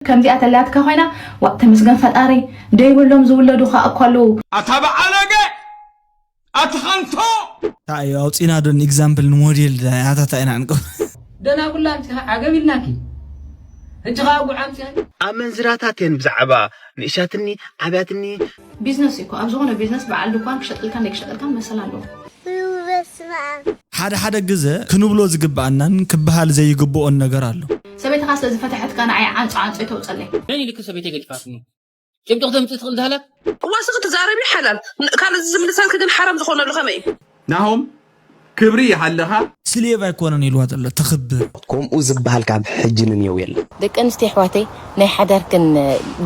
ከምዚኣ ተላትካ ኮይና፣ ዋ ተመስገን ፈጣሪ። ደይብሎም ዝውለዱ ከኣ እኮ ኣለዉ። ኣታ በዓለገ ኣትኸንቶ እንታይ እዩ ኣውፂና ዶ ንኤግዛምፕል ንሞዴል ኣታታ ኢና ንቀ ደናጉላ ኣምፂኻ ዓገብ ኢልናኪ። ሕጂ ኸዓ ጉዓ ኣምፂኻ። ኣመንዝራታት እየን ብዛዕባ ንእሻትኒ ዓብያትኒ ቢዝነስ እኮ ኣብ ዝኾነ ቢዝነስ በዓል ድኳን ክሸጥልካን ደይክሸጥልካን መሰል ኣለዎ። በስመ ኣብ ሓደ ሓደ ግዘ ክንብሎ ዝግብኣናን ክበሃል ዘይግብኦን ነገር ኣሎ። ሰበይትኻ ስለ ዝፈተሐትካ ንዓይ ዓንጾ ዓንጾ ይተውፀለይ። መን ኢልክ ሰበይተይ ገዲፋትኒ? ጭብጢ ክተምፅእ ትኽእል ዳህላክ? እዋስ ክትዛረብ ይሓላል ካልእ ዝምልሰልክ ግን ሓራም ዝኾነሉ ከመይ እዩ? ናሆም ክብሪ ይሃለኻ ስሌቭ ኣይኮነን ኢልዋ ዘሎ ተኽብር ከምኡ ዝበሃል ካብ ሕጂ ንኔው የለን። ደቂ ኣንስትዮ ኣሕዋተይ ናይ ሓዳርክን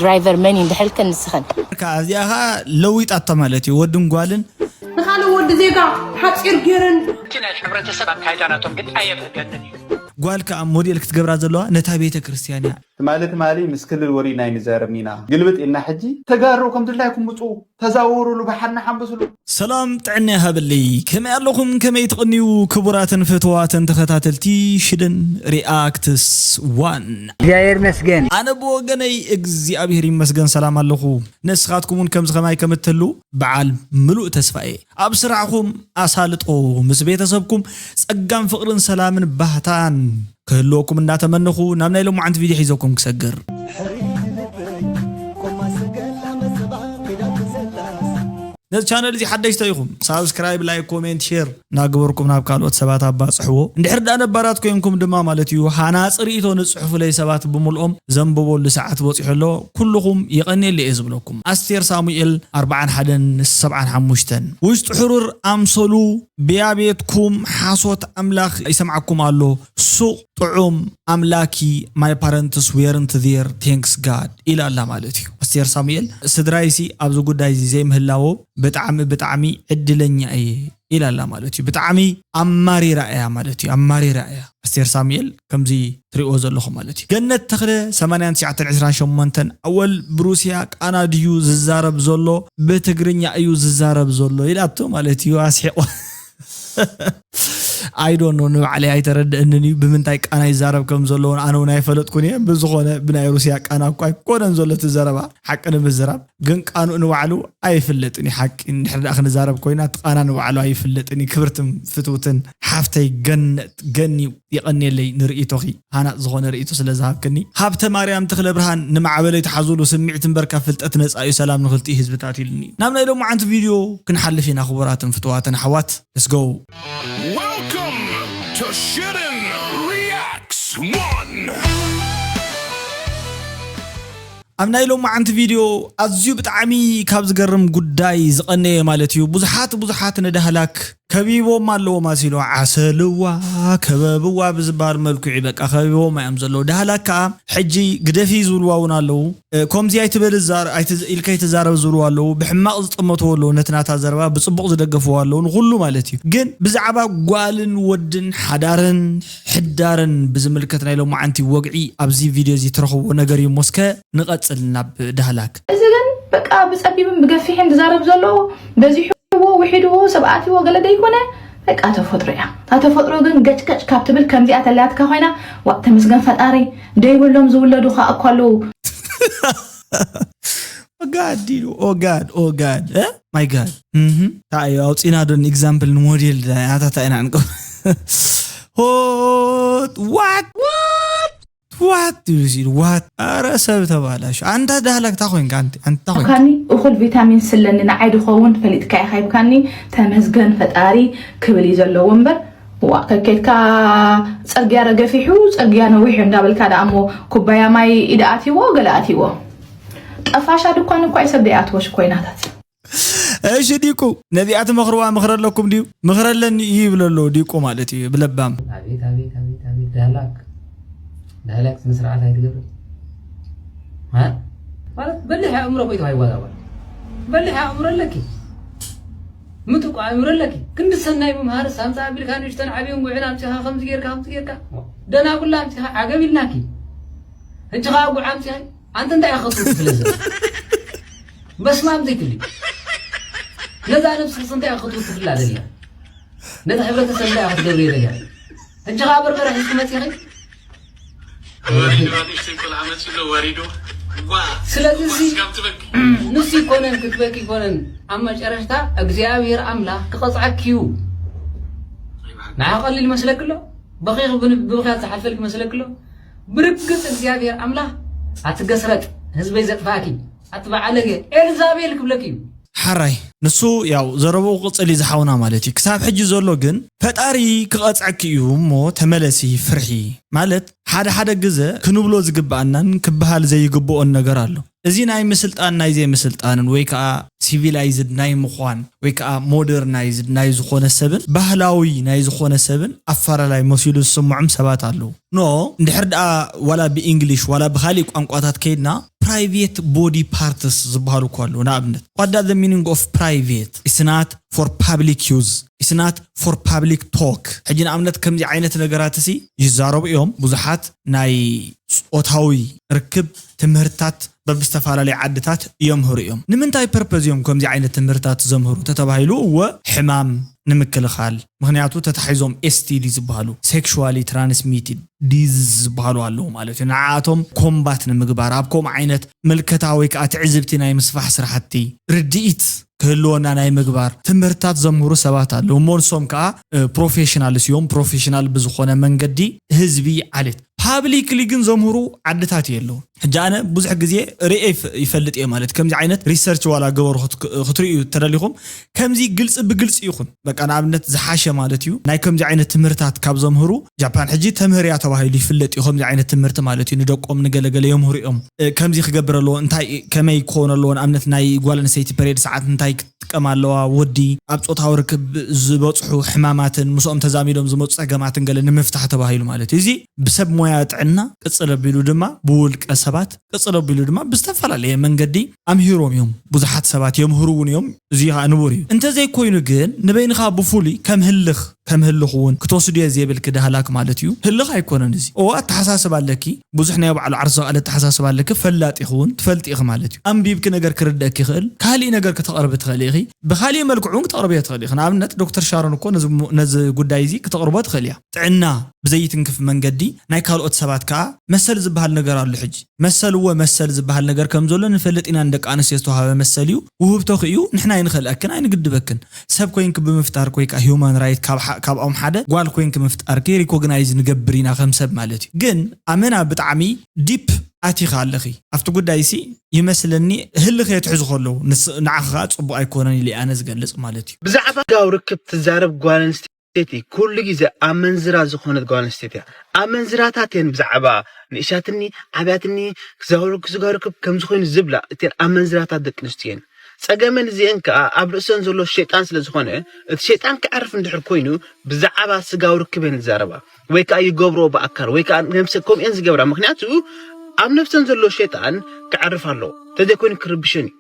ድራይቨር መን እዩ እንድሕልክን ንስኽን ከ እዚኣ ኸዓ ለዊጣቶ ማለት እዩ ወድን ጓልን ንኻልእ ወዲ ዜጋ ሓፂር ገይረን እቲ ናይ ሕብረተሰብ ኣካይዳ ናቶም ግን ኣየብህገንን እዩ። ጓል ከዓ ሞዴል ክትገብራ ዘለዋ ነታ ቤተ ክርስቲያን እያ ትማሊ ትማሊ ምስ ክልል ወሪድና ኣይንዛረብን ኢና ግልብጥ ኢልና ሕጂ ተጋሩ ከም ድላይኩም ምፁ ተዛወሩሉ ብሓርና ሓንብስሉ ሰላም ጥዕና ይሃበለይ ከመይ ኣለኹም ከመይ ትቕንዩ ክቡራትን ፍትዋትን ተኸታተልቲ ሽደን ሪኣክትስ ዋን እግዚኣብሔር ይመስገን ኣነ ብወገነይ እግዚኣብሔር ይመስገን ሰላም ኣለኹ ንስኻትኩም እውን ከምዚ ከማይ ከም እትህሉ በዓል ምሉእ ተስፋ እየ ኣብ ስራሕኹም ኣሳልጦ ምስ ቤተሰብኩም ጸጋን ፍቕርን ሰላምን ባህታን ክህልወኩም እንዳተመነኹ ናብ ናይ ሎማዓንቲ ቪድዮ ሒዘኩም ክሰግር ነዚ ቻነል እዚ ሓደሽተ ኢኹም ሳብስክራይብ ላይክ ኮሜንት ሼር እናገበርኩም ናብ ካልኦት ሰባት ኣባፅሕዎ እንድሕር ዳ ነባራት ኮንኩም ድማ ማለት እዩ ሃናፂ ርእቶ ንፅሑፉለይ ሰባት ብምልኦም ዘንብበሉ ሰዓት በፂሑ ኣሎ ኩልኹም የቐንየለ እየ ዝብለኩም ኣስቴር ሳሙኤል ኣርባዓን ሓደን ሰብዓን ሓሙሽተን ውሽጢ ሕሩር ኣምሰሉ ብያቤትኩም ሓሶት ኣምላኽ ይሰምዓኩም ኣሎ ሱቕ ጥዑም ኣምላኪ my parents weren't there thanks God ኢላ ኣላ ማለት እዩ ኣስቴር ሳሙኤል ስድራይሲ ኣብዚ ጉዳይ እዚ ዘይምህላዎ ብጣዕሚ ብጣዕሚ ዕድለኛ እየ ኢላ ኣላ ማለት እዩ ብጣዕሚ ኣማሪራ እያ ማለት እዩ ኣማሪራ እያ ኣስቴር ሳሙኤል ከምዚ ትሪእዎ ዘለኹም ማለት እዩ ገነት ተኽለ ሰማንያን ትሽዓተን ዕስራን ሸሞንተን ኣወል ብሩስያ ቃና ድዩ ዝዛረብ ዘሎ ብትግርኛ እዩ ዝዛረብ ዘሎ ኢላቶ ማለት እዩ ኣስሒቑ I don't know ንባዕለይ ኣይተረድእንን እዩ ብምንታይ ቃና ይዛረብ ከም ዘለዎን ኣነ እውን ኣይፈለጥኩን እየ ብዝኾነ ብናይ ሩስያ ቃና እኳ ኣይኮነን ዘሎ እቲ ዘረባ ሓቂ ንምዝራብ ግን ቃንኡ ንባዕሉ ኣይፍለጥን እዩ ሓቂ እንድሕር ደኣ ክንዛረብ ኮይና እቲ ቃና ንባዕሉ ኣይፍለጥን እዩ ክብርትን ፍትውትን ሓፍተይ ገነት ገኒ የቐንየለይ ንርእይቶኺ ሃናጽ ዝኾነ ርእይቶ ስለ ዝሃብክኒ። ሃብተ ማርያም ተኽለ ብርሃን ንማዕበል ኣይትሓዙሉ ስምዒት እምበር ካብ ፍልጠት ነጻ እዩ ሰላም ንኽልቲኡ ህዝብታት ኢሉኒ። ናብ ናይ ሎማዓንቲ ቪድዮ ክንሓልፍ ኢና ክቡራትን ፍቱዋትን ኣሕዋት። Let's go። Welcome to Shitten Reacts one! ኣብ ናይ ሎማዓንቲ ቪድዮ ኣዝዩ ብጣዕሚ ካብ ዝገርም ጉዳይ ዝቐነየ ማለት እዩ ብዙሓት ብዙሓት ንዳህላክ ከቢቦም ኣለዎ ማሲሎ ዓሰልዋ ከበብዋ ብዝበሃል መልክዑ በቃ ከቢቦም እዮም ዘለዉ ዳህላክ ከዓ ሕጂ ግደፊ ዝብልዋ እውን ኣለዉ ከምዚ ኣይትበል ኢልካ ኣይትዛረብ ዝብልዋ ኣለዉ ብሕማቕ ዝጠመትዎ ኣለዉ ነቲ ናታ ዘረባ ብፅቡቕ ዝደገፍዎ ኣለዉ ንኩሉ ማለት እዩ ግን ብዛዕባ ጓልን ወድን ሓዳርን ሕዳርን ብዝምልከት ናይ ሎማዓንቲ ወግዒ ኣብዚ ቪድዮ እዚ ትረኽብዎ ነገር እዩ ሞስከ ንቐጽል ናብ ዳህላክ። እዚ ግን በቃ ብጸቢብን ብገፊሕን ዝዛረብ ዘሎ በዚሕዎ ውሒድዎ ሰብ ኣትይዎ ገለ ደይኮነ በቃ ተፈጥሮ እያ። እታ ተፈጥሮ ግን ገጭገጭ ካብ ትብል ከምዚኣ ተላትካ ኮይና ዋእ ተመስገን ፈጣሪ ደይብሎም ዝውለዱ ከኣ እኮ ኣለዉ። Oh God ዲዱ oh God oh God eh my God mhm ታዩ ኣውፂና ዶ example ንሞዴል ኣታታ ኢና ንቀ what what what what do you see what ኣረ ሰብ ተባላሽ ኣንታ ዳህላክ ታ ኮይንካ ኣንቲ ኣንታ ኮይንካ ካኒ እኹል ቪታሚን ስለኒ ንዓይ ድኸውን ፈሊጥካ ኢኻ ይብካኒ ተመስገን ፈጣሪ ክብል እዩ ዘለዎ እምበር ዋ ከኬድካ ጽርግያ ረገፊሑ ጽርግያ ነዊሑ እንዳበልካ ደኣ እሞ ኩባያ ማይ ኢድ ኣትይዎ ገለ ኣትይዎ ጠፋሻ ድኳን እኳ እዩ ሰብ ደይኣትዎ ሽኮይናታት እሺ ዲቁ ነዚኣ ትመኽርዋ ምኽሪ ኣለኩም ድዩ ምኽሪ ኣለኒ እዩ ይብል ኣሎ ዲቁ ማለት እዩ ብለባም ኣቤት ኣቤት ኣቤት ኣቤት ዳህላክ ዳህላክ ስነ ስርዓት ኣይትገብር ማለት በሊሕ ኣእምሮ ኮይትካ ይዋዛዋል በሊሕ ኣእምሮ ኣለኪ ምጡቅ ኣእምሮ ኣለኪ ክንዲ ሰናይ ምምሃር ሳምፃ ኣቢልካ ንእሽተን ዓብዮን ጉዕን ኣምፂኻ ከምዚ ጌርካ ከምዚ ጌርካ ደናጉላ ኣምፂኻ ዓገብ ኢልናኪ ሕጂ ከዓ ጉዕ ኣምፂኻ ኣንተ እንታይ ኢኻ ክትውክፍለ ዘለ በስማም ዘይትብሊ ነዛ ነብስክስ እንታይ ኢኻ ክትውክፍላ ደሊኻ ነቲ ሕብረተሰብ እንታይ ኢኻ ክትገብርዮ ደሊኻ ሕጂ ከዓ በርበረ ሒዝኪ መፂኺ ወሪዱ፣ ንእሽተይ ቆልዓ መፂኡ ኣሎ፣ ወሪዱ። ዋ፣ ስለዚ እዚ ዋ፣ ስጋብ ትበኪ። ንሱ ይኮነን ክትበኪ ይኮነን፣ ኣብ መጨረሽታ እግዚኣብሔር ኣምላኽ ክቐጽዐኪ እዩ። ንዓ ቀሊል ይመስለኪ ኣሎ? በኺኺ ብን-፣ ብብኽያት ዝሓልፈልኪ ይመስለኪ ኣሎ? ብርግጽ እግዚኣብሔር ኣምላኽ ኣቲ ገስረጥ ህዝበይ ዘጥፋእኪ፣ ኣቲ በዓለገ ኤልዛቤል ክብለኪ እዩ። ሓራይ ንሱ ያው ዘረብኡ ክቕጽል እዩ ዝሓውና ማለት እዩ። ክሳብ ሕጂ ዘሎ ግን ፈጣሪ ክቐጽዐኪ እዩ እሞ ተመለሲ፣ ፍርሒ ማለት ሓደ ሓደ ግዘ ክንብሎ ዝግብኣናን ክበሃል ዘይግብኦን ነገር ኣሎ። እዚ ናይ ምስልጣን ናይ ዘይምስልጣንን ወይ ከዓ ሲቪላይዝድ ናይ ምዃን ወይ ከዓ ሞደርናይዝድ ናይ ዝኾነ ሰብን ባህላዊ ናይ ዝኾነ ሰብን ኣፈላላይ መሲሉ ዝስምዖም ሰባት ኣለዉ። ኖ እንድሕር ደኣ ዋላ ብኢንግሊሽ ዋላ ብካሊእ ቋንቋታት ከይድና ፕራይቬት ቦዲ ፓርትስ ዝበሃሉ እኮ ኣለዉ። ንኣብነት what does the meaning of private? It's not for public use, it's not for public talk። ሕጂ ንኣብነት ከምዚ ዓይነት ነገራት ሲ ይዛረቡ እዮም ብዙሓት ናይ ጾታዊ ርክብ ትምህርታት በብዝተፈላለዩ ዓድታት የምህሩ እዮም። ንምንታይ ፐርፐዝ እዮም ከምዚ ዓይነት ትምህርታት ዘምህሩ ተተባሂሉ፣ እወ ሕማም ንምክልኻል፣ ምክንያቱ ተታሒዞም ኤስቲዲ ዝበሃሉ ሴክሹዋሊ ትራንስሚትድ ዲዝዝ ዝበሃሉ ኣለዉ ማለት እዩ። ንዓኣቶም ኮምባት ንምግባር ኣብ ከምኡ ዓይነት ምልከታ ወይ ከዓ ትዕዝብቲ ናይ ምስፋሕ ስራሕቲ ርድኢት ክህልወና ናይ ምግባር ትምህርታት ዘምህሩ ሰባት ኣለዉ እሞ ንሶም ከዓ ፕሮፌሽናልስ እዮም። ፕሮፌሽናል ብዝኾነ መንገዲ ህዝቢ ዓሌት ፓብሊክሊ ግን ዘምህሩ ዓድታት የለዉ። ሕጂ ኣነ ብዙሕ ግዜ ርኤ ይፍ- ይፈልጥ እየ ማለት ከምዚ ዓይነት ሪሰርች ዋላ ገበሩ ክት- ክትርእዩ ተደሊኹም ከምዚ ግልፂ ብግልፂ ይኹን በቃ ንኣብነት ዝሓሸ ማለት እዩ ናይ ከምዚ ዓይነት ትምህርታት ካብ ዘምህሩ ጃፓን ሕጂ ተምህርያ ተባሂሉ ይፍለጥ እዩ። ከምዚ ዓይነት ትምህርቲ ማለት እዩ ንደቆም ንገለገለ የምህሩ እዮም። እ፣ ከምዚ ክገብር ኣለዎ እንታይ ከመይ ክኾን ኣለዎ ንኣብነት ናይ ጓል ኣንስተይቲ ፐሬድ ሰዓት እንታይ ክጥቀም ኣለዋ ወዲ ኣብ ጾታዊ ርክብ ዝበፅሑ ሕማማትን ምስኦም ተዛሚዶም ዝመፁ ፀገማትን ገለ ንምፍታሕ ተባሂሉ ማለት እዩ። እዚ ብሰብ ሞያ ጥዕና ቅፅል ኣቢሉ ድማ ብውልቀ ሰባት ቅፅል ኣቢሉ ድማ ብዝተፈላለየ መንገዲ ኣምሂሮም እዮም። ብዙሓት ሰባት የምህሩ እውን እዮም። እዚ ከዓ ንቡር እዩ። እንተዘይኮይኑ ግን ንበይንኻ ብፍሉይ ከም ህልኽ ከም ህልኽ እውን ክትወስድዮ ዘይብልኪ ዳህላክ ማለት እዩ። ህልኽ ኣይኮነን እዚ። እዎ ኣተሓሳስባ ኣለኪ፣ ብዙሕ ናይ ባዕሉ ዓርሱ ዝኸኣለ ኣተሓሳስባ ኣለኪ፣ ፈላጥ ኢኺ እውን ትፈልጢ ኢኺ ማለት እዩ። ኣንቢብኪ ነገር ክርደእኪ ይኽእል፣ ካሊእ ነገር ክተቕርቢ ትኽእሊ ኢኺ፣ ብካሊእ መልክዑ እውን ክተቕርብዮ ትኽእሊ ኢኺ። ንኣብነት ዶክተር ሻሮን እኮ ነዚ ሞ- ነዚ ጉዳይ እዚ ክተቕርቦ ትኽእል እያ። ጥዕና ብዘይትንክፍ መንገዲ ናይ ካልኦት ሰባት ከዓ መሰል ዝበሃል ነገር ኣሎ። ሕጂ መሰል እወ መሰል ዝበሃል ነገር ከም ዘሎ ንፈልጥ ኢና። ንደቂ ኣንስትዮ ዝተዋሃበ መሰል እዩ፣ ውህብቶኺ እዩ። ንሕና ኣይንኸልአክን ኣይንግድበክን። ሰብ ኮይንኪ ብምፍጣርኪ ወይ ከዓ ሂውማን ራይት ካብ ሓ- ካብኦም ሓደ ጓል ኮይንኪ ምፍጣርኪ ሪኮግናይዝ ንገብር ኢና ከም ሰብ ማለት እዩ። ግን ኣመና ብጣዕሚ ዲፕ ኣቲኻ ኣለኺ ኣብቲ ጉዳይ ሲ ይመስለኒ ህልኽ የትሕዙ ከለዉ ንስ- ንዓኺ ከዓ ፅቡቕ ኣይኮነን ኢለ ኣነ ዝገልፅ ማለት እዩ። ብዛዕባ ስጋዊ ርክብ ትዛረብ ጓል ኣንስተይቲ ኩሉ ግዜ ኣመንዝራ ዝኾነት ጓል ኣንስተይቲ እያ። ኣመንዝራታት እየን ብዛዕባ ንእሻትኒ ዓብያትኒ ስጋዊ ርክብ ከም ዝኾይኑ ዝብላ እተን ኣመንዝራታት ደቂ ኣንስትዮ እየን። ጸገመን እዚአን ከኣ ኣብ ርእሰን ዘሎ ሸይጣን ስለ ዝኾነ እቲ ሸይጣን ክዕርፍ እንድሕር ኮይኑ ብዛዕባ ስጋዊ ርክብ እየን ዝዛረባ ወይ ከኣ ይገብርኦ ብኣካል ወይ ከኣ ነብሰ ከምኡ እየን ዝገብራ። ምኽንያቱ ኣብ ነብሰን ዘሎ ሸይጣን ክዕርፍ ኣለዎ፣ ተዘይኮይኑ ክርብሸን እዩ።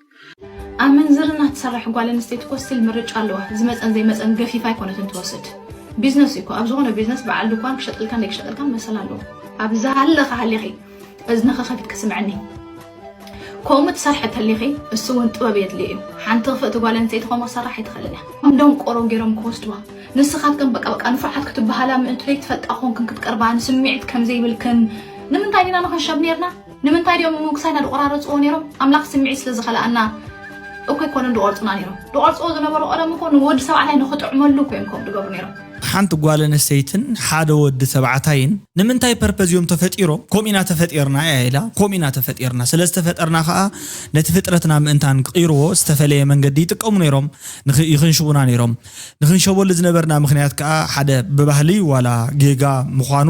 ኣብ ምንዝርና ትሰርሕ ጓል ኣንስተይቲ እኮ ስቲል ምርጫ ኣለዋ። ዝመፀን ዘይመፀን ገፊፋ ኣይኮነትን ትወስድ። ቢዝነስ እዩ እኮ። ኣብ ዝኾነ ቢዝነስ በዓል ድኳን ክሸጠልካን ዘይክሸጠልካን መሰል ኣለዎ። ኣብ ዝሃለኸ ሃሊኺ እዝንኺ ከፊትኪ ስምዕኒ። ከምኡ ትሰርሒ ተሊኺ እሱ እውን ጥበብ የድልዮ እዩ። ሓንቲ ክፍእቲ ጓል ኣንስተይቲ ከምኡ ክሰርሕ ኣይትኽእልን እያ። ከም ደንቆሮ ገይሮም ክወስድዋ። ንስኻትክን በቃ በቃ ንፉዓት ክትበሃላ ምእንቲ ዘይትፈልጣ ኮንክን ክትቀርባ ንስምዒት ከም ዘይብልክን ንምንታይ ዲና ንኽንሸብ ነይርና? ንምንታይ ድዮም ምጉሳይ ኢና ዝቆራረፅዎ ነይሮም? ኣምላኽ ስምዒት ስለ ዝኸልኣና እኮ ኣይኮኑን ዝቆርፁና ነይሮም። ዝቆርፅዎ ዝነበሩ ቀደም እኮ ንወዲ ተባዕታይ ንኽጥዕመሉ እኮ እዮም ከምኡ ዝገብሩ ነይሮም። ሓንቲ ጓል ኣንስተይትን ሓደ ወዲ ተባዕታይን ንምንታይ ፐርፐዝ እዮም ተፈጢሮም? ከምኡ ኢና ተፈጢርና እያ ኢላ፣ ከምኡ ኢና ተፈጢርና። ስለ ዝተፈጠርና ከዓ ነቲ ፍጥረትና ምእንታን ክቕይርዎ ዝተፈለየ መንገዲ ይጥቀሙ ነይሮም፣ ንኽ- ይኽንሽቡና ነይሮም። ንኽንሸበሉ ዝነበርና ምኽንያት ከዓ ሓደ ብባህሊ ዋላ ጌጋ ምዃኑ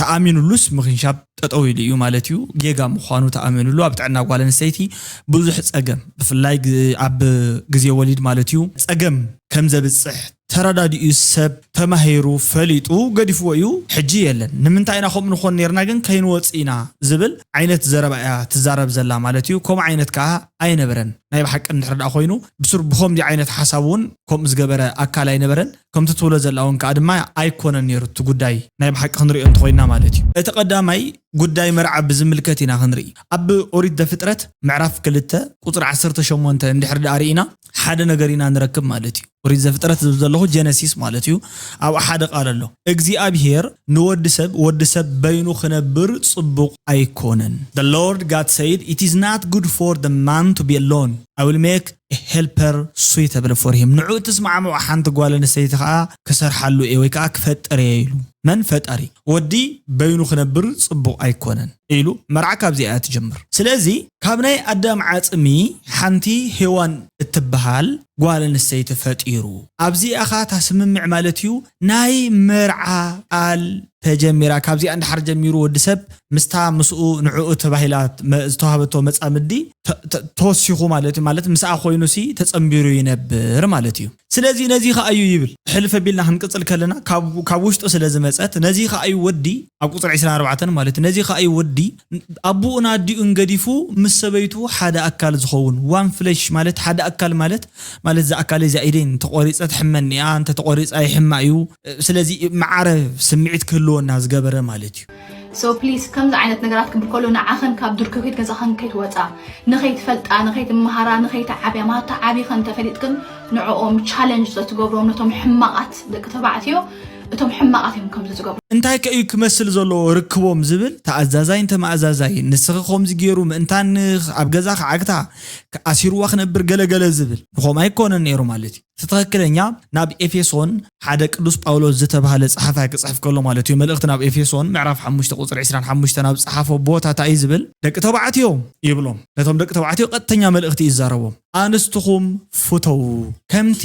ተኣሚኑሉስ ምኽንሻብ ጠጠው ኢሉ እዩ ማለት እዩ። ጌጋ ምዃኑ ተኣሚኑሉ ኣብ ጥዕና ጓል ኣንስተይቲ ብዙሕ ፀገም ብፍላይ ግ- ኣብ ግዜ ወሊድ ማለት እዩ ፀገም ከም ዘብፅሕ ተረዳዲኡ ሰብ ተማሂሩ ፈሊጡ ገዲፍዎ እዩ። ሕጂ የለን። ንምንታይ ኢና ከምኡ ንኾን ነርና ግን ከይንወፅ ኢና ዝብል ዓይነት ዘረባ እያ ትዛረብ ዘላ ማለት እዩ። ከምኡ ዓይነት ከዓ ኣይነበረን። ናይ ብሓቂ እንድሕር ደኣ ኮይኑ ብስሩ ብኸምዚ ዓይነት ሓሳብ እውን ከምኡ ዝገበረ ኣካል ኣይነበረን። ከምቲ ትብሎ ዘላ እውን ከዓ ድማ ኣይኮነን ነይሩ እቲ ጉዳይ ናይ ብሓቂ ክንሪኦ እንተኮይንና ማለት እዩ። እቲ ቀዳማይ ጉዳይ መርዓ ብዝምልከት ኢና ክንርኢ። ኣብ ኦሪት ዘፍጥረት ምዕራፍ ክልተ ቁፅሪ ዓሰርተ ሸሞንተ እንድሕር ደኣ ርኢና ሓደ ነገር ኢና ንረክብ ማለት እዩ። ኦሪት ዘፍጥረት ዝብል ዘለኹ ጀነሲስ ማለት እዩ። ኣብ ሓደ ቃል ኣሎ፣ እግዚኣብሄር ንወዲ ሰብ፣ ወዲ ሰብ በይኑ ክነብር ጽቡቕ ኣይኮነን። The Lord God said it is not good for the man to be alone, I will make a helper suitable for him. ንዑ ትስማዕምዑ ሓንቲ ጓል ኣንስተይቲ ከዓ ክሰርሓሉ እየ ወይ ከዓ ክፈጥር እየ ኢሉ። መን ፈጣሪ? ወዲ በይኑ ክነብር ጽቡቕ ኣይኮነን ኢሉ። መርዓ ካብዚኣ እያ ትጀምር። ስለዚ ካብ ናይ ኣዳም ዓጽሚ ሓንቲ ሄዋን እትበሃል ጓል ኣንስተይቲ ፈጢሩ። ኣብዚኣ ኸኣ ታስምምዕ ማለት እዩ። ናይ መርዓ ቃል ተጀሚራ። ካብዚኣ እንድሓር ጀሚሩ ወዲ ሰብ ምስታ ምስኡ ንዕኡ ተባሂላ መ-፣ ዝተዋህበቶ መጻምዲ ተ-፣ ተ-፣ ተወሲኹ ማለት እዩ። ማለት ምስኣ ኮይኑሲ ተጸንቢሩ ይነብር ማለት እዩ። ስለዚ ነዚ ኸኣ እዩ ይብል። ሕልፍ ኣቢልና ክንቅጽል ከለና ካብ፣ ካብ ውሽጡ ስለ ዝመጸት ነዚ ኸኣ እዩ ወዲ ኣብ ቁጽሪ ዕስራን ኣርባዕተን ማለት እዩ። ነዚ ኸኣ እዩ ወዲ ኣቦኡን ኣዲኡን ገዲፉ ምስ ሰበይቱ ሓደ ኣካል ዝኸውን። ዋን ፍሌሽ ማለት ሓደ ኣካል ማለት፣ ማለት እዛ ኣካል እዚኣ ኢደይ እንተቆሪጸ ትሕመኒ እያ፣ እንተ ተቆሪጻ ይሕማ እዩ። ስለዚ ማዕረ ስምዒት ክህልወና ዝገበረ ማለት እዩ። So please ከምዚ ዓይነት ነገራት ክብል ከሎ ንዓኽን ካብ ድርክኺት ገዛኽን ከይትወፃ፣ ንኸይትፈልጣ፣ ንኸይትመሃራ፣ ንኸይትዓብያ፣ ማታ ዓቢኽን እንተፈሊጥክን ንዕኦም ቻለንጅ ዘትገብሮም ነቶም ሕማቓት ደቂ ተባዕትዮ፣ እቶም ሕማቓት እዮም ከምዚ ዝገብሩ። እንታይ ከ እዩ ክመስል ዘለዎ ርክቦም ዝብል፣ ተኣዛዛይ እንተ ማእዛዛይ፣ ንስኺ ከምዚ ገይሩ ምእንታን ኣብ ገዛ ክዓግታ ኣሲርዋ ክነብር ገለገለ ዝብል ንኸም ኣይኮነን ነይሩ ማለት እዩ። እቲ ትኽክለኛ ናብ ኤፌሶን ሓደ ቅዱስ ጳውሎስ ዝተባህለ ጸሓፋይ ክጽሕፍ ከሎ ማለት እዩ። መልእኽቲ ናብ ኤፌሶን ምዕራፍ ሓሙሽተ ቁጽሪ ዕስራን ሓሙሽተን ኣብ ጸሓፎ ቦታ እንታይ እዩ ዝብል? ደቂ ተባዕትዮ ይብሎም። ነቶም ደቂ ተባዕትዮ ቀጥተኛ መልእኽቲ እዩ ዝዛረቦም። ኣንስትኹም ፍተዉ፣ ከምቲ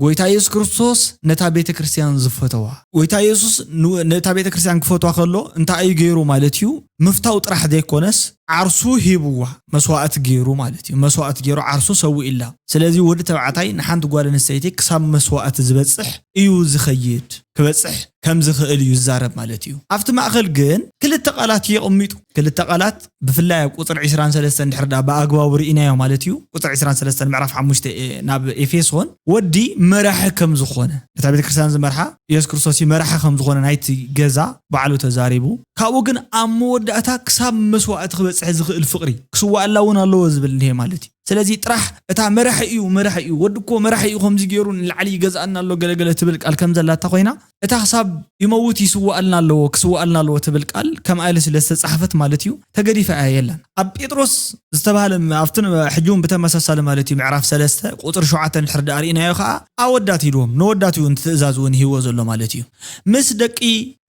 ጎይታ የሱስ ክርስቶስ ነታ ቤተ ክርስቲያን ዝፈተዋ። ጎይታ የሱስ ን-፣ ነታ ቤተ ክርስቲያን ክፈትዋ ከሎ እንታይ እዩ ገይሩ ማለት እዩ? ምፍታው ጥራሕ ዘይኮነስ ዓርሱ ሂብዋ፣ መስዋእቲ ገይሩ ማለት እዩ። መስዋእቲ ገይሩ ዓርሱ ሰዊእላ። ስለዚ ወዲ ተባዕታይ ንሓንቲ ጓል ኣንስተይቲ ክሳብ መስዋእቲ ዝበጽሕ እዩ ዝኸይድ፣ ክበጽሕ ከም ዝኽእል እዩ ዝዛረብ ማለት እዩ። ኣብቲ ማእከል ግን ክልተ ቃላት የቕሚጡ። ክልተ ቃላት ብፍላይ ኣብ ቁጽሪ ዕስራን ሰለስተን ድሕር ደኣ ብኣግባቡ ርኢናዮ ማለት እዩ። ቁጽሪ ዕስራን ሰለስተን ምዕራፍ ሓሙሽተ ኤ-፣ ናብ ኤፌሶን ወዲ መራሒ ከም ዝኾነ፣ ነታ ቤተ ክርስቲያን ዝመርሓ የሱስ ክርስቶስ እዩ መራሒ ከም ዝኾነ ናይቲ ገዛ ባዕሉ ተዛሪቡ። ካብኡ ግን ኣብ መወዳእታ ክሳብ መስዋእቲ ክበጽሕ ዝኽእል ፍቕሪ ክስዋኣላ እውን ኣለዎ ዝብል እንሄ ማለት እዩ። ስለዚ ጥራሕ እታ መራሒ እዩ፣ መራሒ እዩ፣ ወዲ እኮ መራሒ እዩ፣ ከምዚ ገይሩ ንላዕሊ ይገዝኣና ኣሎ ገለገለ ትብል ቃል ከም ዘላታ ኮይና፣ እታ ክሳብ ይመውት ይስዋኣልና ኣለዎ፣ ክስዋኣልና ኣለዎ ትብል ቃል ከምኣ ኢሉ ስለ ዝተጻሕፈት ማለት እዩ፣ ተገዲፋ እያ የላን። ኣብ ጴጥሮስ ዝተባህለ ም-፣ ኣብቲ ን-፣ ሕጂ እውን ብተመሳሳሊ ማለት እዩ፣ ምዕራፍ ሰለስተ ቁጽሪ ሸውዓተ እንድሕር ደኣ ርኢናዮ ከኣ፣ ኣወዳት ኢልዎም፣ ነወዳት እዩ እውን ትእዛዝ እውን ሂዎ ዘሎ ማለት እዩ። ምስ ደቂ፣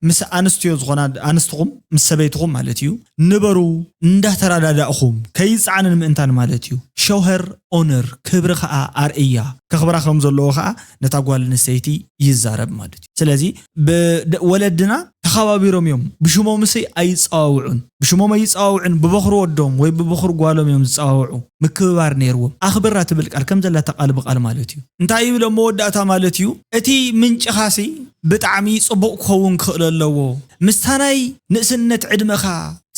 ምስ ኣንስትዮ ዝኾና፣ ኣንስትኹም፣ ምስ ሰበይትኹም ማለት እዩ፣ ንበሩ፣ እንዳተረዳዳእኹም፣ ከይጸዓንን ምእንታን ማለት እዩ። Show her honor፣ ክብሪ ከኣ ኣርእያ፣ ከኽብራ ከም ዘለዎ ከኣ ነታ ጓል ኣንስተይቲ ይዛረብ ማለት እዩ። ስለዚ ብ-፣ ደ-፣ ወለድና ተኸባቢሮም እዮም፣ ብሽሞምሲ ኣይጸዋውዑን፣ ብሽሞም ኣይጸዋውዑን፣ ብበኹሪ ወዶም ወይ ብበኹሪ ጓሎም እዮም ዝጸዋውዑ። ምክብባር ነይርዎም። ኣኽብራ ትብል ቃል ከም ዘላታ ቃል ብቃል ማለት እዩ። እንታይ ይብል ኣብ መወዳእታ ማለት እዩ? እቲ ምንጭኻሲ ብጣዕሚ ጽቡቕ ክኸውን ክኽእል ኣለዎ። ምስታ ናይ ንእስነት ዕድመኻ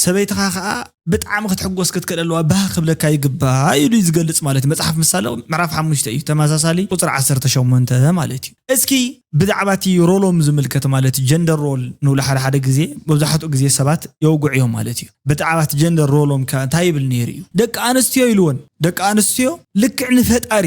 ሰበይትኻ ኸኣ ብጣዕሚ ክትሕጎስ ክትክእል ኣለዋ፣ ባህ ክብለካ ይግባእ ኢሉ እዩ ዝገልጽ ማለት እዩ። መጽሓፍ ምሳሌ ምዕራፍ ሓሙሽተ እዩ፣ ተመሳሳሊ ቁጽሪ ዓሰርተ ሸሞንተ ማለት እዩ። እስኪ ብዛዕባ እቲ ሮሎም ዝምልከት ማለት እዩ፣ ጀንደር ሮል ንብሎ ሓደ ሓደ ግዜ፣ መብዛሕትኡ ግዜ ሰባት የውግዑ እዮም ማለት እዩ። ብዛዕባ እቲ ጀንደር ሮሎም ከ እንታይ ይብል ነይሩ እዩ? ደቂ ኣንስትዮ ኢልወን፣ ደቂ ኣንስትዮ ልክዕ ንፈጣሪ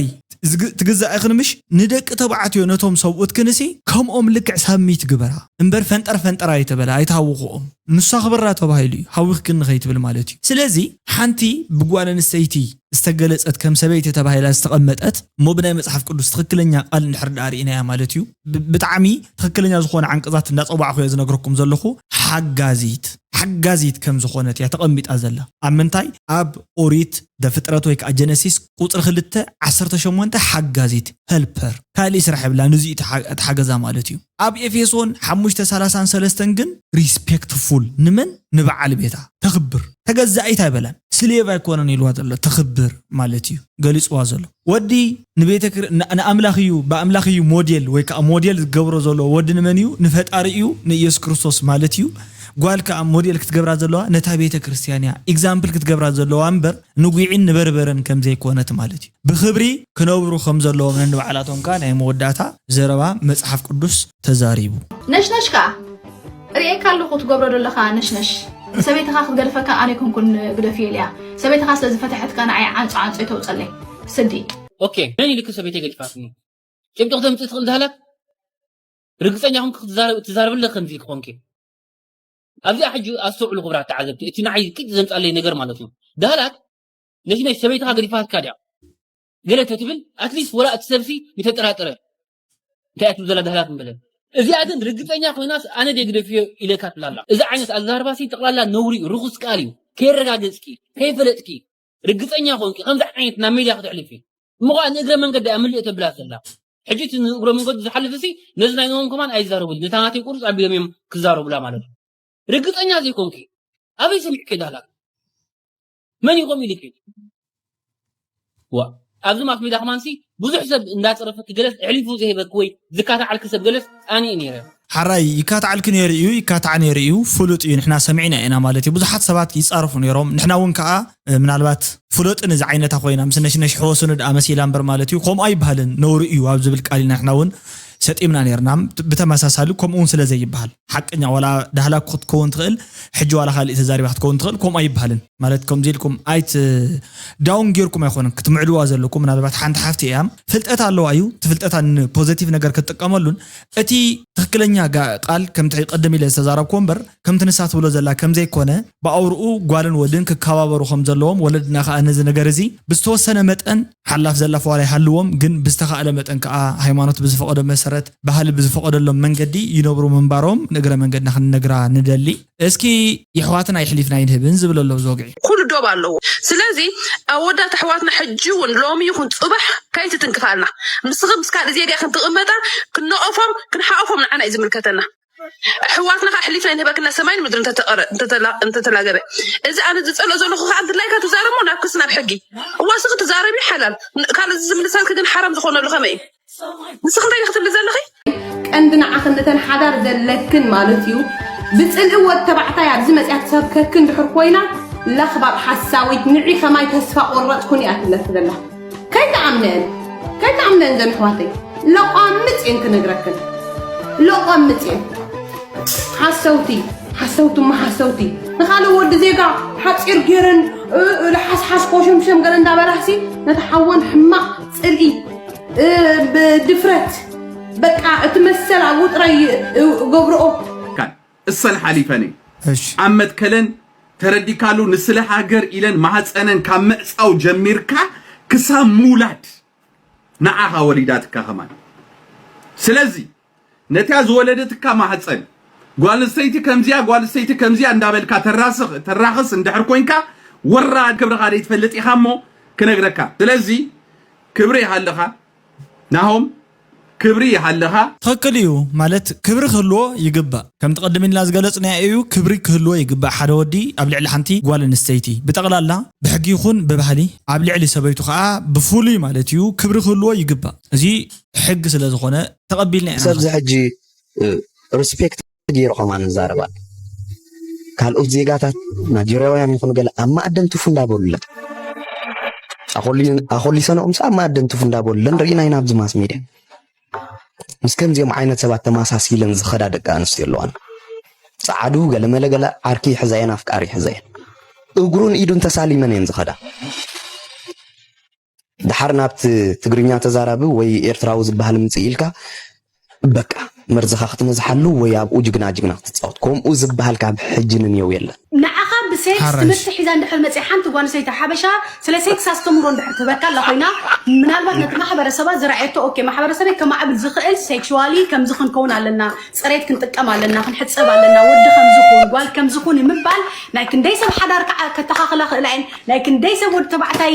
ዝግ-፣ ትግዛእ ኢኽን ምሽ? ንደቂ ተባዕትዮ ነቶም ሰብኡትክንሲ ከምኦም ልክዕ ሳብሚት ግበራ እምበር ፈንጠር ፈንጠር ኣይተበላ፣ ኣይትሃውኽኦም። ንሳ ክብራ ተባሂሉ እዩ፣ ሃዊኽክኒ ከይትብል ማለት እዩ። ስለዚ ሓንቲ ብጓል ኣንስተይቲ ዝተገለጸት ከም ሰበይቲ ተባሂላ ዝተቐመጠት እሞ ብናይ መጽሓፍ ቅዱስ ትኽክለኛ ቃል እንድሕር ደኣ ርኢናያ ማለት እዩ። ብ-፣ ብጣዕሚ ትኽክለኛ ዝኾነ ዓንቀጻት እንዳጸዋዕኹ እየ ዝነግረኩም ዘለኹ። ሓጋዚት፣ ሓጋዚት ከም ዝኾነት እያ ተቐሚጣ ዘላ። ኣብ ምንታይ? ኣብ ኦሪት ዘፍጥረት ወይ ከዓ ጀነሲስ ቁጽሪ ክልተ ዓሰርተ ሸሞንተ ሓጋዚት፣ ሄልፐር፣ ካልእ ስራሕ የብላ፣ ንዚ እዩ ተሓ-፣ ተሓገዛ ማለት እዩ። ኣብ ኤፌሶን ሓሙሽተ ሰላሳን ሰለስተን ግን ሪስፔክትፉል፣ ንመን? ንበዓል ቤታ ተኽብር፣ ተገዛኢት ኣይበላን፣ ስሌቭ ኣይኮነን ኢልዋ ዘሎ፣ ተኽብር ማለት እዩ ገሊጽዋ ዘሎ። ወዲ ንቤተ ክር-፣ ን-፣ ንኣምላኽ እዩ፣ ብኣምላኽ እዩ ሞዴል ወይ ከዓ ሞዴል ዝገብሮ ዘሎ። ወዲ ንመን እዩ? ንፈጣሪ እዩ፣ ንኢየሱስ ክርስቶስ ማለት እዩ። ጓል ከዓ ሞዴል ክትገብራ ዘለዋ ነታ ቤተ ክርስቲያን እያ፣ ኤግዛምፕል ክትገብራ ዘለዋ እምበር ንጒዒን ንበርበረን ከም ዘይኮነት ማለት እዩ። ብኽብሪ ክነብሩ ከም ዘለዎም ነንባዕላቶም ከኣ ናይ መወዳእታ ዘረባ መጽሓፍ ቅዱስ ተዛሪቡ። ነሽነሽ ከኣ ርእየካ ኣለኹ ትገብሮ ዘለኻ ነሽነሽ። ሰበይትኻ ክትገድፈካ ኣነ ኣይኮንኩን ግደፍዮ ኢለያ። ሰበይትኻ ስለ ዝፈተሐትካ ንዓይ ዓንጾ ዓንጾ ይተውጸለይ። ስዲ። ኦኬ፣ መን ኢልኪ ሰበይተይ ገዲፋትኒ? ጭብጢ ክተምፅእ ትኽእል ዳህላክ ርግፀኛ ኮንክ ክትዛረብ ትዛረብለ ከምዚ ክኾንክ ኣብዚኣ ሕጂ ኣስተውዕሉ ክብራት ተዓዘብቲ እቲ ንዓይ ቅጭ ዘምፃለይ ነገር ማለት እዩ ዳህላክ ነቲ ናይ ሰበይትኻ ገዲፋትካ ድያ ገለ ተትብል ኣትሊስት ወላ እቲ ሰብሲ ምተጠራጠረ እንታይ እያ ትብል ዘላ ዳህላክ ምበለ እዚኣ ግን ርግፀኛ ኮይናስ ኣነ ደግደፍዮ ኢለካ ትላላ እዚ ዓይነት ኣዛርባሲ ጠቕላላ ነውሪ እዩ ርኹስ ቃል እዩ ከየረጋገፅኪ ከይፈለጥኪ ርግፀኛ ኮንኪ ከምዚ ዓይነት ናብ ሜድያ ክተሕልፊ እሞ ከዓ ንእግረ መንገዲ እያ ምልእ ተብላ ዘላ ሕጂ እቲ ንእግረ መንገዱ ዝሓልፍ እዚ ነዚ ናይ ኖም ከማን ኣይዛረቡን ነታ ናተይ ቁርፅ ኣቢሎም እዮም ክዛረቡላ ማለት እዩ ርግፀኛ ዘይኮንኪ ኣበይ ሰሚዕኪ ዳህላክ መን ይኾም ኢልኪ ዋ ኣብዚ ማስ ሜዳ ከማንሲ ብዙሕ ሰብ እንዳፀረፈኪ ገለስ ኣሕሊፉ ዝህበኪ ወይ ዝካታዓልኪ ሰብ ገለስ ኣነ እየ ነይረ ሓራይ ይካትዓልኪ ነይሩ እዩ ይካትዓ ነይሩ እዩ ፍሉጥ እዩ ንሕና ሰሚዕና ኢና ማለት እዩ ብዙሓት ሰባት ይፃረፉ ነይሮም ንሕና እውን ከዓ ምናልባት ፍሎጥን እዚ ዓይነታ ኮይና ምስ ነሽነሽ ሕወሱኒ ደኣ መሲላ እምበር ማለት እዩ ከምኡ ኣይበሃልን ነውሪ እዩ ኣብ ዝብል ቃል ኢና ንሕና እውን ሰጢምና ነርና ብተመሳሳሊ ከምኡ እውን ስለ ዘይበሃል ሓቀኛ ዋላ ዳህላክ ክትከውን ትኽእል ሕጂ ዋላ ካልእ ተዛሪባ ክትከውን ትኽእል ከምኡ ኣይበሃልን ማለት ከምዚ ኢልኩም ኣይት down ጌርኩም ኣይኮነን ክትምዕድዋ ዘለኩም ምናልባት ሓንቲ ሓፍቲ እያ ፍልጠት ኣለዋ እዩ እቲ ፍልጠታ ን positive ነገር ክትጥቀመሉን እቲ ትኽክለኛ ቃል ከምቲ ቀደም ኢለ ዝተዛረብኩዎ እምበር ከምቲ ንሳ ትብሎ ዘላ ከምዘይኮነ ብኣውርኡ ጓልን ወድን ክከባበሩ ከምዘለዎም ወለድና ከዓ ነዚ ነገር እዚ ብዝተወሰነ መጠን ሓላፍ ዘላፍ ዋላ ይሃልዎም ግን ብዝተኻእለ መጠን ከዓ ሃይማኖት ብዝፈቐዶ መሰረት ባህሊ ብዝፈቐደሎም መንገዲ ይነብሩ ምንባሮም ንእግረ መንገድና ክንነግራ ንደሊ እስኪ የሕዋትና ይሕሊፍና ይንህብን ዝብል ኣሎ ብዝወግዒ ኩሉ ዶብ ኣለዎ ስለዚ ኣወዳት ኣሕዋትና ሕጂ እውን ሎሚ ይኹን ፅባሕ ከይትትንክፋልና ምስኺ ምስ ካልእ ዜጋ ክንትቕመጣ ክነቐፎም ክንሓቐፎም ንዓና እዩ ዝምልከተና ኣሕዋትና ከዓ ሕሊፍና ይንህበክና ሰማይን ምድሪ እንተተላገበ እዚ ኣነ ዝፀልኦ ዘለኹ ከዓ ድላይካ ትዛረሞ ናብ ክስ ናብ ሕጊ እዋ ስኺ ትዛረቢ ሓላል ካልእ ዝምልሰልክ ግን ሓራም ዝኾነሉ ከመይ እዩ ንስኺ እንታይ ኢኺ ትብሊ ዘለኺ ቀንዲ ንዓኽን ነተን ሓዳር ዘለክን ማለት እዩ ብፅልኢ ወድ ተባዕታይ ኣብዚ መፅያ ትሰብከክን ድሕር ኮይና ለኽባጥ ሓሳዊት ንዒ ከማይ ተስፋ ቆረፅኩን እያ ትብለኪ ዘላ ከይትኣምነን ከይትኣምነን ዘን ኣሕዋተይ ለቋምፅ እየን ክነግረክን ለቋምፅ እየን ሓሰውቲ ሓሰውቲ እማ ሓሰውቲ ንኻልእ ወዲ ዜጋ ሓፂር ገይረን ለሓስሓስ ኮሸምሸም ገለ እንዳበላሲ ነቲ ሓወን ሕማቕ ፅልኢ ብድፍረት በቃ እቲ መሰል ኣብኡ ጥራይ ገብርኦ እሰን ሓሊፈን ኣብ መትከለን ተረዲካሉ ንስለ ሃገር ኢለን ማህፀነን ካብ ምዕፃው ጀሚርካ ክሳብ ምውላድ ንዓኻ ወሊዳትካ ከማን ስለዚ ነቲያ ዝወለደትካ ማህፀን ጓል ኣንስተይቲ ከምዚያ ጓል ኣንስተይቲ ከምዚያ እንዳበልካ ተራስኽ ተራኽስ እንድሕር ኮንካ ወራድ ክብርኻ ዘይትፈልጥ ኢኻ እሞ ክነግረካ ስለዚ ክብሪ ይሃልኻ ናሆም ክብሪ ይሃልኻ። ትኽክል እዩ ማለት ክብሪ ክህልዎ ይግባእ። ከምቲ ቅድም ኢልና ዝገለፅናዮ እዩ ክብሪ ክህልዎ ይግባእ ሓደ ወዲ ኣብ ልዕሊ ሓንቲ ጓል ኣንስተይቲ ብጠቕላላ ብሕጊ ይኹን ብባህሊ ኣብ ልዕሊ ሰበይቱ ከዓ ብፍሉይ ማለት እዩ ክብሪ ክህልዎ ይግባእ። እዚ ሕጊ ስለ ዝኾነ ተቐቢልና ኢና። ሰብዚ ሕጂ ሪስፔክት ገይሩ ከማን ንዛረብ ኣሎ። ካልኦት ዜጋታት ናይጀርያውያን ይኹኑ ገለ ኣብ መኣዲ እንትፉ እንዳበሉለን ኣኾሊሰንኦምስ ኣብ መኣዲ እንትፉ እንዳበሉለን ርኢና ኢና ኣብዚ ማስ ሚድያ። ምስ ከምዚኦም ዓይነት ሰባት ተመሳሲለን ዝኸዳ ደቂ ኣንስትዮ ኣለዋና። ጸዓዱ ገለመለ ገለ ዓርኪ ይሕዛየን ኣፍቃሪ ይሕዛየን እግሩን ኢዱን ተሳሊመን እየን ዝኸዳ። ድሓር ናብቲ ትግርኛ ተዛራቢ ወይ ኤርትራዊ ዝበሃል ምጽእ ኢልካ በቃ መርዝኻ ክትነዝሓሉ ወይ ኣብኡ ጅግና ጅግና ክትጻወት ከምኡ ዝበሃል ካብ ሕጂ ንንየው የለን። ንዓኻ ብሴክስ ትምህርቲ ሒዛ እንድሕር መፅያ ሓንቲ ጓል ኣንስተይቲ ሓበሻ ስለ ሴክስ ኣስተምህሮ እንድሕር ትህበካ ኣላ ኮይና ምናልባት ነቲ ማሕበረሰባ ዝረኣየቶ ኦኬ ማሕበረሰበይ ከማዕብል ዝኽእል ሴክሽዋሊ ከምዚ ክንከውን ኣለና፣ ፅሬት ክንጥቀም ኣለና፣ ክንሕፀብ ኣለና፣ ወዲ ከምዚ ኩን ጓል ከምዚ ኩን ምባል ናይ ክንደይ ሰብ ሓዳር ከዓ ከተኻኽላ ክእላ እየን። ናይ ክንደይ ሰብ ወዲ ተባዕታይ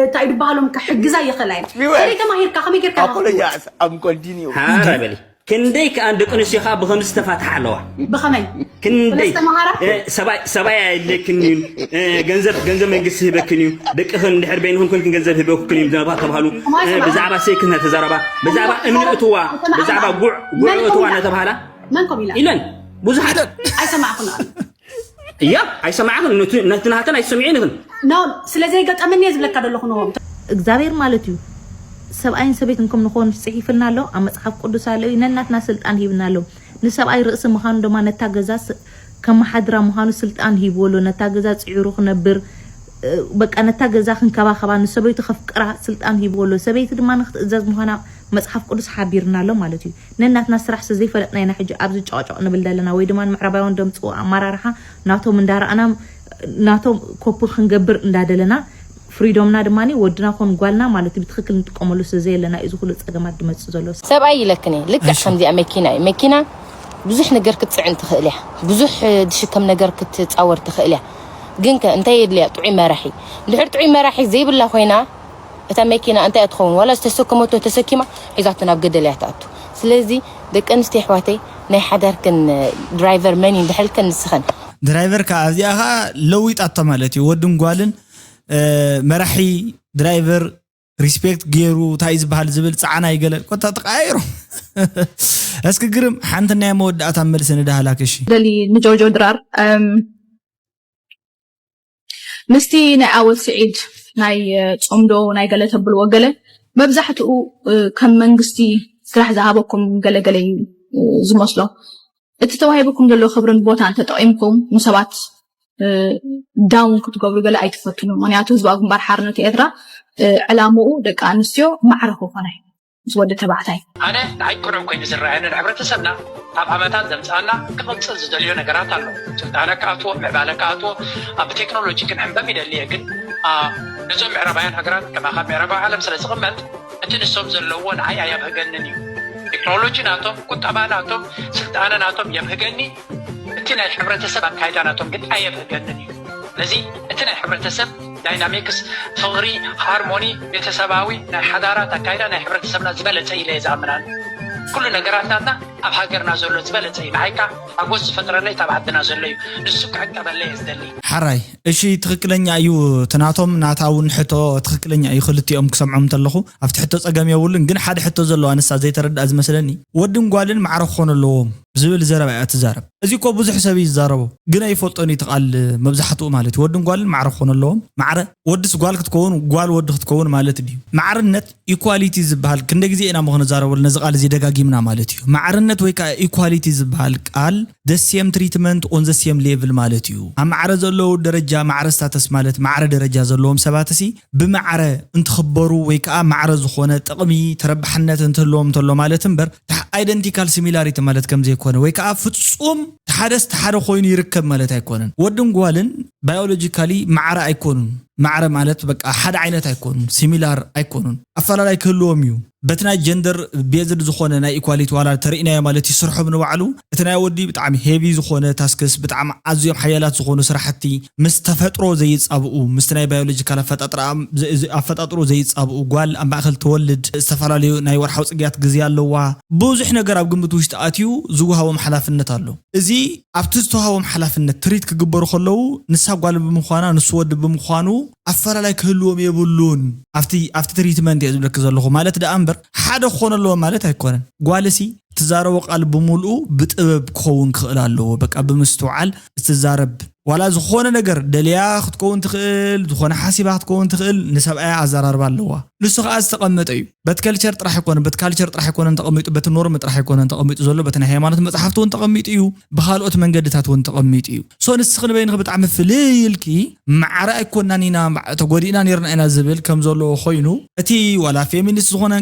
እንታይ ድበሃሎም ክሕግዛ ይኽእላ እየን። ከመይ ተማሂርካ ከመይ ጌርካ ሓራይ በሊ ክንደይ ከኣ ደቂ ኣንስትዮ ከኣ ብኸምዚ ዝተፋትሓ ኣለዋ። ብኸመይ? ክንደይ ሰብኣይ ኣየድልየክን እዩ፣ ገንዘብ ገንዘብ መንግስቲ ይህበክን እዩ፣ ደቅኽን እንድሕር በይንኽን ኮንክን ገንዘብ ይህበክን እዩ ተባሃሉ። ብዛዕባ ሴክስ እናተዛረባ፣ ብዛዕባ እምኒ እትዋ፣ ብዛዕባ ጉዕ ጉዕ እትዋ እናተባሃላ ኢለን ብዙሓት ኣይሰማዕኹን። እያ ኣይሰማዕኽን ነቲ ናተን ኣይትሰምዒን ኢኽን። ኖ ስለ ዘይገጠመኒ እየ ዝብለካ ዘለኹ ኖ። እግዚኣብሔር ማለት እዩ ሰብኣይን ሰበይትን ከም ንኾኑ ፅሒፍልና ኣሎ ኣብ መፅሓፍ ቅዱስ ኣሎ እዩ ነናትና ስልጣን ሂብና ኣሎ ንሰብኣይ ርእሲ ምዃኑ ድማ ነታ ገዛ ከመሓድራ ምዃኑ ስልጣን ሂብዎ ኣሎ ነታ ገዛ ፅዒሩ ክነብር በቃ ነታ ገዛ ክንከባኸባ ንሰበይቱ ከፍቅራ ስልጣን ሂብዎ ኣሎ ሰበይቲ ድማ ንክትእዘዝ ምዃና መፅሓፍ ቅዱስ ሓቢርና ኣሎ ማለት እዩ። ነናትና ስራሕ ስለ ዘይፈለጥና ኢና ሕጂ ኣብዚ ጨቕጨቕ ንብል ዘለና፣ ወይ ድማ ንምዕራባውያን ደምፅዎ ኣመራርሓ ናቶም እንዳረኣና ናቶም ኮፒ ክንገብር እንዳደለና፣ ፍሪዶምና ድማ ወድና ኮን ጓልና ማለት እዩ ብትክክል ንጥቀመሉ ስለ ዘየለና እዩ ዝኩሉ ፀገማት ድመፅእ ዘሎ። ሰብኣይ ኢለክን እየ። ልክዕ እሺ። ከምዚኣ መኪና እዩ። መኪና ብዙሕ ነገር ክትፅዕን ትኽእል እያ። ብዙሕ ድሽከም ነገር ክትፃወር ትኽእል እያ። ግን ከ እንታይ የድልያ? ጥዑይ መራሒ። እንድሕር ጥዑይ መራሒ ዘይብላ ኮይና እታ መኪና እንታይ እያ ትኸውን? ዋላ ዝተሰከመቶ ተሰኪማ ሒዛቶ ናብ ገደል እያ ትኣቱ። ስለዚ ደቂ ኣንስትዮ ኣሕዋተይ ናይ ሓዳርክን ድራይቨር መን እዩ እንድሕልክን ንስኸን። ድራይቨር ከዓ ኣብዚኣ ከዓ ለዊጣቶ ማለት እዩ። ወድን ጓልን እ፣ መራሒ ድራይቨር ሪስፔክት ገይሩ እንታይ ዝበሃል ዝብል ፃዕና ይገለ ኮታ ተቃይሮ እስኪ ግርም ሓንቲ ናይ መወዳእታ መልሲ ንዳህላክ እሺ። ደሊ ንጆርጆ ድራር እም፣ ምስቲ ናይ ኣወል ስዒድ ናይ እ፣ ጾምዶ ናይ ገለ ተብልዎ ገለ መብዛሕትኡ እ፣ ከም መንግስቲ ስራሕ ዝሃበኩም ገለገለ እዩ እ፣ ዝመስሎ። እቲ ተዋሂብኩም ዘሎ ክብርን ቦታን ተጠቒምኩም ንሰባት እ፣ ዳውን ክትገብሩ ገለ ኣይትፈትኑ። ምክንያቱ ህዝባዊ ግንባር ሓርነት ኤርትራ እ፣ ዕላምኡ ደቂ ኣንስትዮ ማዕረ ክኾና እዩ ምስ ወዲ ተባዕታይ። ኣነ ንዓይ ቅኑዕ ኮይኑ ዝረኣየኒ ንሕብረተሰብና ኣብ ዓመታት ዘምፅኣና ክቕፅል ዝደልዮ ነገራት ኣሎ። ስልጣነ ክኣትዎ፣ ምዕባለ ክኣትዎ፣ ኣብ ቴክኖሎጂ ክንሕንበብ ይደሊ እየ። ግን ኣ፣ ነዞም ምዕራባውያን ሃገራት ከማኻ ምዕራባዊ ዓለም ስለ ዝቕመጥ እቲ ንሶም ዘለዎ ንዓይ ኣየብህገንን እዩ። ቴክኖሎጂ ናቶም፣ ቁጠባ ናቶም፣ ስልጣነ ናቶም የብህገኒ፣ እቲ ናይ ሕብረተሰብ ኣካይዳ ናቶም ግን ኣየብህገንን እዩ። ስለዚ እቲ ናይ ሕብረተሰብ ዳይናሚክስ፣ ፍቕሪ፣ ሃርሞኒ፣ ቤተሰባዊ ናይ ሓዳራት ኣካይዳ ናይ ሕብረተሰብና ዝበለጸ ኢለ እየ ዝኣምናን። ኩሉ ነገራት ናትና ኣብ ሃገርና ዘሎ ዝበለጸ እዩ። ንዓይካ ሓጎስ ዝፈጥረለይ ካብ ዓድና ዘሎ እዩ። ንሱ ክዕቀበለይ እየ ዝደሊ። ሓራይ እሺ፣ ትኽክለኛ እዩ። እቲ ናቶም ናታ እውን ሕቶ ትኽክለኛ እዩ። ክልቲኦም ክሰምዖም እንተለኹ ኣብቲ ሕቶ ጸገም የብሉን። ግን ሓደ ሕቶ ዘለዋ ንሳ ዘይተረድኣ ዝመስለኒ፣ ወድን ጓልን ማዕረ ክኾኑ ኣለዎም ዝብል ዘረባ እያ ትዛረብ። እዚ እኮ ብዙሕ ሰብ እዩ ዝዛረቦ፣ ግን ኣይፈልጦን እዩ እቲ ቃል መብዛሕትኡ ማለት እዩ። ወድን ጓልን ማዕረ ክኾኑ ኣለዎም። ማዕረ ወድስ ጓል ክትከውን፣ ጓል ወዲ ክትከውን ማለት ድዩ? ማዕርነት ኢኳሊቲ ዝበሃል ክንደ ግዜ ኢና እሞ ክንዛረበሉ ነዚ ቃል እዚ ደጋጊምና ማለት እዩ። ማዕርነት ወይ ከዓ ኢኳሊቲ ዝበሃል ቃል the same treatment on the same level ማለት እዩ። ኣብ ማዕረ ዘለዉ ደረጃ ማዕረ ስታተስ ማለት ማዕረ ደረጃ ዘለዎም ሰባት ሲ ብማዕረ እንትኽበሩ ወይ ከዓ ማዕረ ዝኾነ ጥቕሚ ተረባሕነት እንትህልዎም እንተሎ ማለት እምበር ኣይደንቲካል ሲሚላሪቲ ማለት ከም ዘይኮነ ወይ ከዓ ፍጹም ሓደ ስተ ሓደ ኮይኑ ይርከብ ማለት ኣይኮነን። ወድን ጓልን ባዮሎጂካሊ ማዕረ ኣይኮኑን። ማዕረ ማለት በቃ ሓደ ዓይነት ኣይኮኑን፣ ሲሚላር ኣይኮኑን። ኣፈላላይ ክህልዎም እዩ። በቲ ናይ ጀንደር ቤዝድ ዝኾነ ናይ ኢኳሊቲ ዋላ ተርእናዮ ማለት እዩ ስርሖም ንባዕሉ እቲ ናይ ወዲ ብጣዕሚ ሄቪ ዝኾነ ታስክስ ብጣዕሚ ኣዝዮም ሓያላት ዝኾኑ ስራሕቲ ምስ ተፈጥሮ ዘይጻብኡ ምስቲ ናይ ባዮሎጂካል ኣፈጣጥራ ኣፈጣጥሮ ዘይጻብኡ ጓል ኣብ ማእከል ትወልድ ዝተፈላለዩ ናይ ወርሓዊ ጽግያት ግዜ ኣለዋ። ብዙሕ ነገር ኣብ ግምት ውሽጢ ኣትዩ ዝወሃቦም ሓላፍነት ኣሎ። እዚ ኣብቲ ዝተዋሃቦም ሓላፍነት ትሪት ክግበሩ ከለዉ ንሳ ጓል ብምዃና ንሱ ወዲ ብምዃኑ ኣፈላላይ ክህልዎም የብሉን። ኣብቲ ኣብቲ ትሪትመንት እየ ዝብለኪ ዘለኹ ማለት ደኣ እምበር ሓደ ክኾነ ኣለዎም ማለት ኣይኮነን። ጓልሲ ትዛረቦ ቃል ብምልኡ ብጥበብ ክኸውን ክኽእል ኣለዎ። በቃ ብምስትውዓል እትዛረብ ዋላ ዝኾነ ነገር ደልያ ክትከውን ትኽእል፣ ዝኾነ ሓሲባ ክትከውን ትኽእል፣ ንሰብኣያ ኣዘራርባ ኣለዋ። ንሱ ኸኣ ዝተቐመጠ እዩ። በት ከልቸር ጥራሕ ኣይኮነን፣ በት ካልቸር ጥራሕ ኣይኮነን ተቐሚጡ፣ በቲ ኖርም ጥራሕ ኣይኮነን ተቐሚጡ ዘሎ፣ በቲ ናይ ሃይማኖት መጽሓፍቲ እውን ተቐሚጡ እዩ፣ ብኻልኦት መንገድታት እውን ተቐሚጡ እዩ። ሶ ንስኺ ንበይንኺ ብጣዕሚ ፍልይ ኢልኪ ማዕረ ኣይኮናን ኢና፣ ተጎዲእና ነርና ኢና ዝብል ከም ዘለዎ ኮይኑ እቲ ዋላ ፌሚኒስት ዝኾነ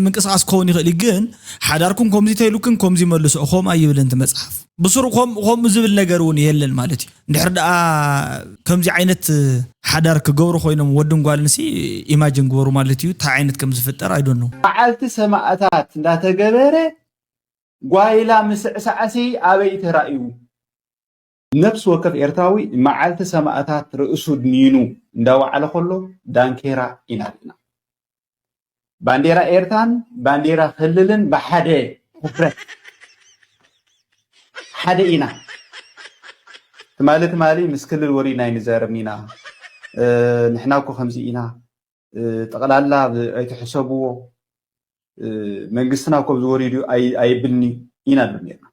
ምንቅስቃስ ክኸውን ይኽእል እዩ፣ ግን ሓዳርኩም ከምዚ ተይሉክን ከምዚ መልስኦ ከምኡ ኣይብልን እቲ መጽሓፍ። ብስሩ ከምኡ ዝብል ነገር እውን የለን ማለት እዩ። እንድሕር ደኣ ከምዚ ዓይነት ሓዳር ክገብሩ ኮይኖም ወድን ጓልን ሲ ኢማጅን ግበሩ ማለት እዩ። እንታይ ዓይነት ከም ዝፍጠር ኣይዶን ነው። መዓልቲ ሰማእታት እንዳተገበረ ጓይላ ምስዕሳዕሲ ኣበይ ተራእዩ? ነፍሲ ወከፍ ኤርትራዊ መዓልቲ ሰማእታት ርእሱ ድኒኑ እንዳወዓለ ከሎ ዳንኬራ ኢና ርኢና። ባንዴራ ኤርትራን ባንዴራ ክልልን ብሓደ ሕፍረት ሓደ ኢና። ትማሊ ትማሊ ምስ ክልል ወሪድና ኣይንዛረብን ኢና። ንሕና እኮ ከምዚ ኢና። ጠቕላላ ኣይትሕሰብዎ። መንግስትና እኮ ኣብዚ ወሪዱ ኣይብልኒ ኢና ንብል ነርና።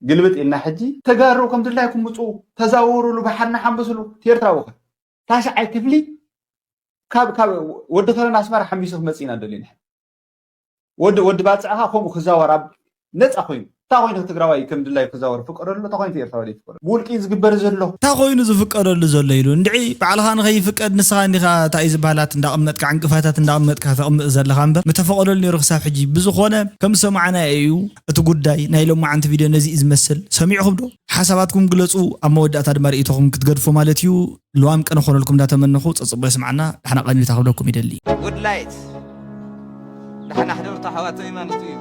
ግልብጥ ኢልና ሕጂ ተጋሩ ከም ድላይኩም ምፁ፣ ተዛወሩሉ፣ ባሕርና ሓምብስሉ። ቴርትራዊ ከ ታሽዓይ ክፍሊ ካብ ካብ ወዲ ከረን ኣስመራ ሓሚሱ ክመፅእ ኢና ንደሊ ንሕና። ወዲ ወዲ ባፅዕኻ ከምኡ ክዛወር ኣብ ነፃ ኮይኑ እንታይ ኮይኑ ትግራዋይ ከም ድላዩ ክዛወር ፍቀደሉ? እንታይ ኮይኑ ኤርትራዊ ዘይፍቀደሉ? ብውልቂ ዝግበር ዘሎ እንታይ ኮይኑ ዝፍቀደሉ ዘሎ ኢሉ እንድዒ ባዕልኻ ንኸይፍቀድ ንስኻ እንዲኻ እንታይ እዩ ዝበሃላት እንዳቐመጥካ ዕንቅፋታት እንዳቐመጥካ ተቕምጥ ዘለኻ እምበር ምተፈቐደሉ ነይሩ ክሳብ ሕጂ። ብዝኾነ ከም ዝሰማዕና እዩ እቲ ጉዳይ ናይ ሎማዓንቲ ቪድዮ ነዚ እዩ ዝመስል። ሰሚዕኹም ዶ? ሓሳባትኩም ግለፁ። ኣብ መወዳእታ ድማ ርእይቶኹም ክትገድፉ ማለት እዩ። ልዋም ቅነ ኮነልኩም እንዳተመነኹ ፀፅቦ የስማዕና። ዳሕና ቀኒታ ክብለኩም ይደሊ። Woodlight ደሓና ሕደርቱ ኣሕዋተይ ማለት እዩ።